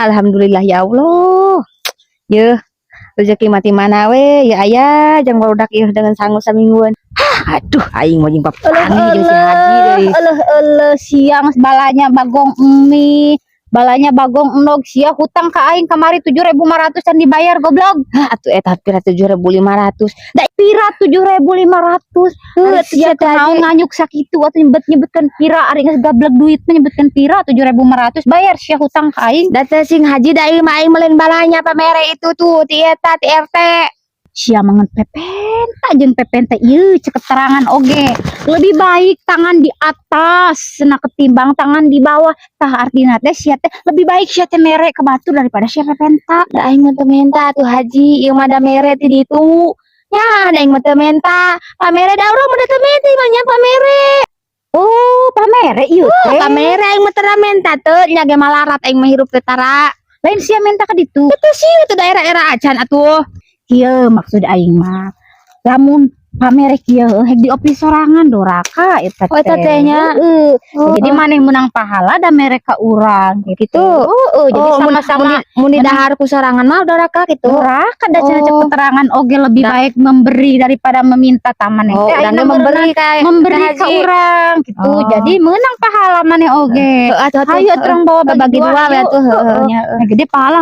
Alhamdulillah, ya Allah. Yeuh, rezeki mah ti mana we ya aya jang barudak ieu dengan sangu samingguan. Hah, aduh, aing mau jeung papanggih jeung si Haji deui. Eleh eleh, siang balanya bagong mie, balanya bagong endog, sia hutang ka aing kamari 7.500 can dibayar, goblok. Hah, atuh eta pira 7.500? Da pira 7.500? Heuh, Ari atuh sia sia teh, kunaon Haji. Nganyuk sakitu atuh nyebut-nyebutkeun pira, ari geus gablek duit mah nyebutkeun pira 7.500? Bayar sia hutang ka aing. Da teh sing Haji, da ieu mah aing meuleun balanya pamere itu tuh ti eta ti RT. Sia mangan pepenta jeung pepenta ieu cek keterangan oge lebih baik tangan di atas nah ketimbang tangan di bawah. Tah, artina teh sia teh lebih baik sia teh mere ke batur daripada sia pepenta. Da aing mah teu menta atuh, Haji, ieu mah da mere ti ditu. Ya, da aing mah teu menta. Pamere da urang mah da teu menta mah nya pamere. Oh, pamere ieu teh. Pamere, aing mah teu menta teu nya ge malarat aing mah hirup teh tara. Lain sia menta ka ditu? Itu sih itu daerah-era acan atuh. Kieu maksud aing mah, lamun pamere kieu hek diopi sorangan, doraka eta. Oh, eta teh nya. Heeh. Oh, Jadi maneh menang pahala da mere ka urang gitu. Gitu. Heeh, jadi Oh, mun sama-sama mun didahar ku sorangan mah doraka gitu. Doraka da cenah cek keterangan oge lebih baik memberi daripada meminta taman. Oh, teh urang ayeuna ge memberi ka memberi ka ke Haji. Urang gitu. Oh. Jadi menang pahala maneh oge. Heeh, atuh atuh. Ayo terang bawa Bagi dua we yuk. Atuh, heeh Heeh. nya, heeh. Nah, gede pahala.